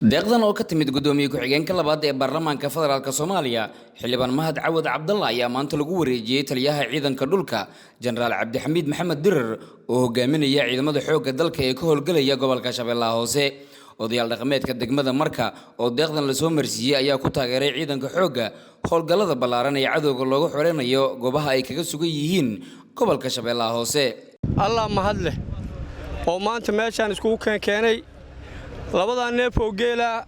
Deeqdan oo ka timid guddoomiye ku-xigeenka labaad ee baarlamaanka federaalk Soomaaliya, Xildhibaan Mahad Cawad Cabdalla, ayaa maanta lagu wareejiyey taliyaha ciidanka dhulka, Jenaraal Cabdixamiid Maxamed Dirir, oo hogaaminaya ciidamada xoogga dalka ee ka howlgelaya gobolka Shabeellaha Hoose. Odayaal dhaqameedka degmada Marka oo deeqdan lasoo marsiiyey ayaa ku taageeray ciidanka xoogga howlgallada ballaaran ee cadowga looga xoreynayo goobaha ay kaga sugan yihiin gobolka Shabeellaha Hoose. Allah mahad leh oo maanta meeshaan iskugu keenkeenay. Labadaa neef oo geelaa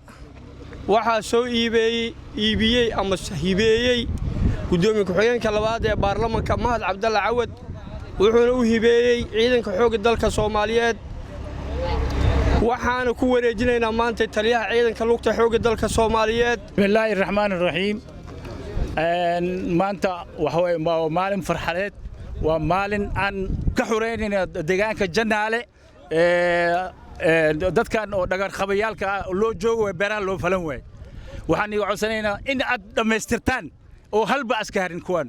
waxaa soo iibiyey ama hibeeyey guddoomiye ku-xigeenka labaad ee baarlamanka, Mahad Cabdalla Cawad, wuxuuna u hibeeyey ciidanka xoogga dalka Soomaaliyeed. Waxaana ku wareejinaynaa maanta taliyaha ciidanka lugta xoogga dalka Soomaaliyeed. Bismillaahi raxmaan raxiim. Maanta waxa weye waa maalin farxadeed, waa maalin aan ka xureynayna deegaanka Jannaale dadkan oo dhagarqabayaalka ah. Loo joogo way beeraha loo falan waay. Waxaan iga codsanaynaa in aad dhammaystirtaan oo halba aska harin kuwan.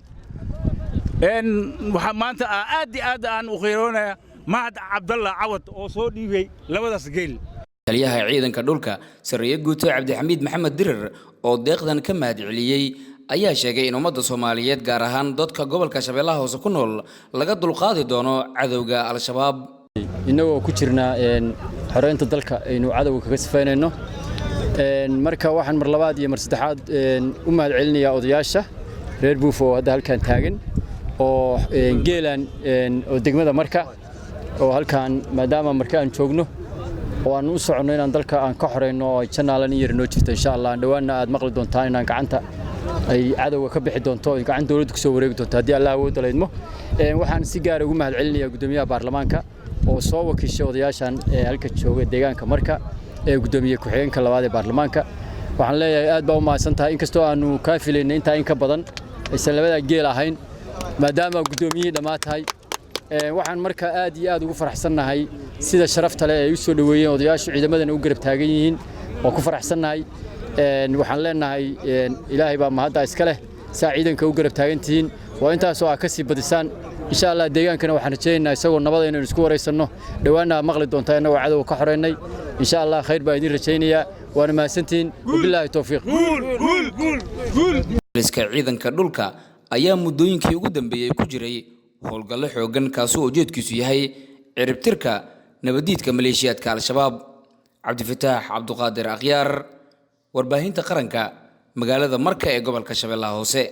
Waxaa maanta aad iyo aad aan u qiiroonaya Mahad Cabdalla Cawad oo soo dhiibay labadaas geel. Taliyaha ciidanka dhulka, Sarreeye Guuto Cabdixamiid Maxamed Dirir, oo deeqdan ka mahad celiyey ayaa sheegay in ummadda Soomaaliyeed, gaar ahaan dadka gobolka Shabeellaha Hoose ku nool, laga dulqaadi doono cadowga Al-Shabaab. Innagoo ku jirnaa xoreynta dalka aynu cadowga kaga sifaynayno, marka waxaan mar labaad iyo mar saddexaad u mahad celinayaa odayaasha reer Buufo oo hadda halkan taagan oo geelan oo degmada Marka oo halkan, maadaama Marka aan joogno oo aan u soconno inaan dalka aan ka xoreyno oo Janaalan in yar noo jirto, insha Allah dhowaanna aad maqli doontaan inaan gacanta ay cadowga ka bixi doonto oo gacan dowladda kusoo wareegi doonto, haddii Allah awoodda laydmo. Waxaan si gaar ugu mahad celinayaa guddoomiyaha baarlamaanka oo soo wakiishay odayaashan ee halka jooga deegaanka Marka, ee guddoomiye ku-xigeenka labaad ee baarlamaanka. Waxaan leeyahay aad baa u mahadsan tahay, inkastoo aanu kaa filaynay intaa in ka badan aysan labadaa geel ahayn, maadaama guddoomiyihii dhammaa tahay. Waxaan marka aad iyo aad ugu faraxsannahay sida sharafta leh ay u soo dhoweeyeen odayaashu, ciidamadana u garab taagan yihiin. Waan ku faraxsannahay. Waxaan leenahay Ilaahay baa mahadda iska leh saa ciidanka u garab taagan tihiin, waa intaasoo aad ka sii badisaan, insha Allah. Deegaankana waxaan rajaynaynaa isagoo nabada inaynu isku waraysanno. Dhowaanna aad maqli doontaa innagoo cadowga ka xoreynay, insha Allah. Khayr baa idiin rajaynayaa, waana mahadsantihiin. Wabilaahi towfiiq. Liska ciidanka dhulka ayaa muddooyinkii ugu dambeeyey ku jiray howlgallo xooggan, kaasoo ujeedkiisu yahay ciribtirka nabadiidka maleeshiyaadka Al-Shabaab. Cabdifataax Cabduqaadir Akhyaar, warbaahinta qaranka, magaalada Marka ee gobolka Shabeellaha Hoose.